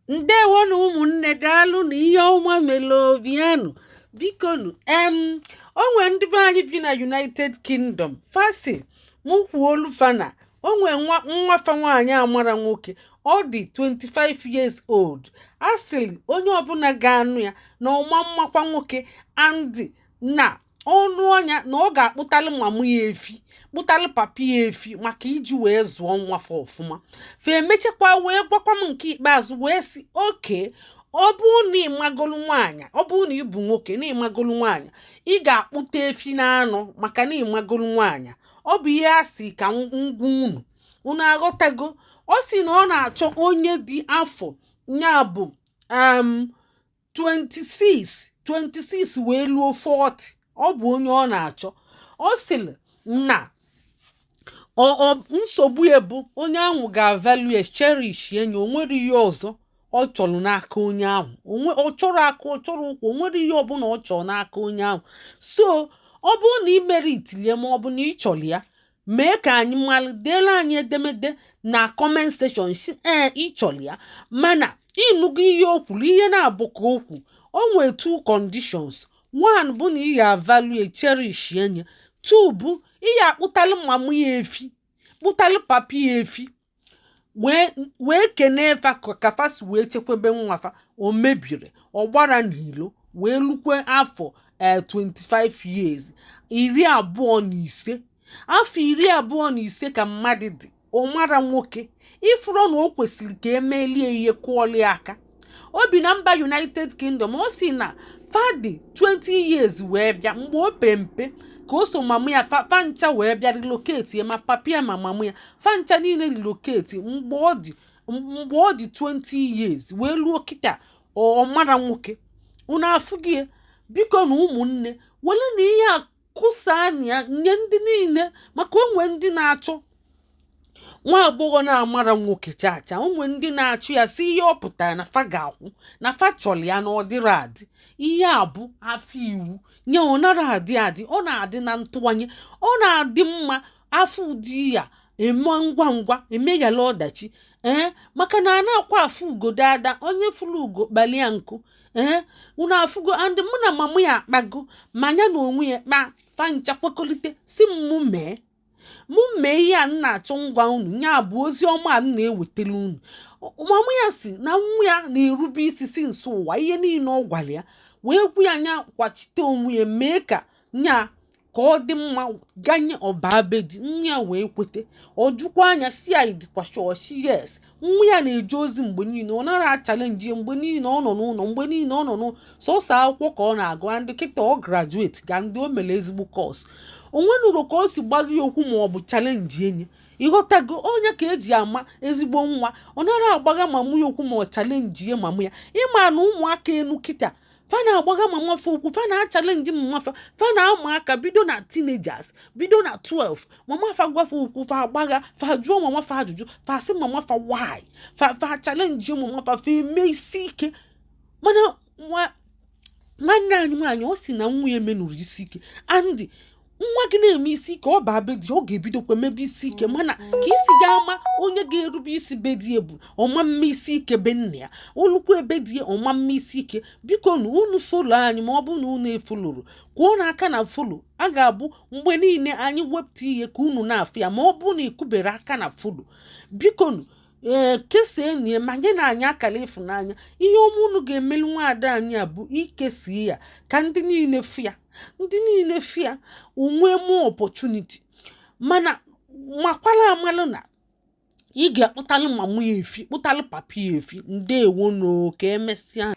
Ndewonu ụmụnne, daalụ na ihe ọma mere obianụ. Bikonu, o nwee ndị be anyị bi na United Kingdom, fa sị mụ kwuolu fa na o nwee nwa nwa fa nwaanyị amara nwoke. Ọ dị 25 years old. A sịrị onye ọbụla ga-anụ ya na ọma mmakwa nwoke, and na ọnụ ọnya na ọ ga-akpụtalụ mama ya efi, kpụtalụ papa ya efi, maka iji wee zụọ nwa fa ọfụma. Fa emechakwa wee gwakwa m nke ikpeazụ, wee sị oke ọ bụrụ na ịmagolu nwaanyị, ọ bụrụ na ị bụ nwoke na ịmagolu nwaanyị, ị ga-akpụta efi na anụ maka na ịmagolu nwaanyị. Ọ bụ ihe a sị ka ngwa unu. Unu aghọtago? Ọ sị na ọ na-achọ onye dị afọ ya bụ 26 26 wee luo 40. Ọ bụ onye ọ na-achọ. Ọ sịrị na nsogbu ya bụ onye ahụ ga-avalue, cherish enyi. O nwere ihe ọzọ ọ chọrọ n'aka onye ahụ onwe. Ọ chọrọ aka, ọ chọrọ ụkwụ, o nwere ihe ọbụla ọ chọrọ n'aka onye ahụ. So ọ bụrụ na ị mere itilie, ma ọ bụ na ị chọrọ ya, mee ka anyị malụ. Deela anyị edemede na comment section si ee, ị chọrọ ya. Mana ịnụgo ihe o kwuru, ihe na-abụ ka okwu o nwee two conditions. One bụ na ị ga-avalue, cherish enye. Two bụ ị ga-akpụtalụ mama ya efi, kpụtalụ papa ya efi, wee kenee fa ka fa si wee chekwebe nwa fa. O mebiri, ọ gbara n'ilo wee lukwe afọ 25 years, 25, afọ 25 ka mmadụ dị, ọ mara nwoke. Ifuru na o kwesịrị ka emelie ihe, kụọlie aka. O bi na mba United Kingdom. Ọ si na fadi 20 years wee bịa mgbe o pe mpe ka o so mama ya fa ncha wee bịa relocate ya, ma papa ya ma mama ya, fa ncha niile relocate mgbe ọ dị 20 years wee luo kịta ọ mara nwoke. Unu afụghị ya? Biko na ụmụnne, were na ihe a kụsaa na ya nye ndị niile, maka onwe ndị na-achọ nwa agbọghọ na-amara nwoke chacha. Onwe ndị na-achụ ya, si ihe ọ pụtara na fa ga-akwụ na fa chọrọ ya na ọ dịrị adị. Ihe a bụ afọ iwu nye. Ọ nara adị adị, ọ na-adị na ntụwanye. Ọ na-adị mma afọ ụdị ya eme ngwa ngwa, emeghala ọdachi. Ee, maka na a na-akwa afụ ugo dada, onye fụrụ ugo kpalia nkụ. Ee, unu afụgo? And mụ na mama ya akpago, ma ya na onwe ya kpa fancha, kwekọrịta si m mụ mee ihe a m na-achọ ngwa unu. Ya bụ ozi ọma a m na-ewetara unu. Mama ya si na nwa ya na-erube isi si nso ụwa. Ihe niile ọ gwara ya wee gwu ya anya kwachite onwe ya, mee ka nya ka ọ dị mma, ganye ọba be di. Nwa ya wee kwete. Ọ jụkwa anya si ya dịkwa sure? Yes. Nwa ya na-eje ozi mgbe niile, ọ nara achallenge ya. Mgbe niile ọ nọ n'ụlọ, mgbe niile ọ nọ n'ụlọ, sọsọ akwụkwọ ka ọ na-agụ. Ndị kịta ọ graduate ga ndị o mere ezigbo course. O nwenụrụ ka o si gbago ya okwu ma ọ bụ challenge enyi. Ịghọtago? Onye ka eji ama ezigbo nwa, ọ nara agbagha mama ya okwu ma ọ challenge ya mama ya. Ịma na ụmụaka enu kịta, fa na-agbagha mama fa okwu, fa na-achallenge mama fa, fa na-ama aka bido na teenagers, bido na 12. Mama fa gwafa okwu, fa agbagha, fa jụọ mama fa ajụjụ, fa sị mama fa why, fa challenge mama fa, fa eme isi ike. Mana nwa nwanne anyị nwaanyị, ọ sị na nwa ya emenụrụ isi ike. And nwa gị na-eme isi ike, ọ baa be di, ọ ga-ebidokwa mebe isi ike. Mana ka isi ga-ama onye ga-erube isi be di bụ ọma mma isi ike be nna ya, olukwu ebe di ya ọma mma isi ike. Biko na unu follow anyị, ma ọ bụ na unu efollowro, kwụọ n'aka na follow. A ga-abụ mgbe niile anyị wepụta ihe ka unu na-afụ ya. Ma ọ bụ na ịkụbere aka na follow, biko nu, ee, kesaa ya ma nye na anyị akara ịfụnanya. Ihe ọma unu ga-emeli nwaada anyị a bụ ikesie ya ka ndị niile fụ ya, ndị niile fụ ya, onwe more opportunity. Mana makwala amalụ na ị ga-akpụtalụ mama ya efi, kpụtalụ papa ya efi. Ndewo no, ka emesịa.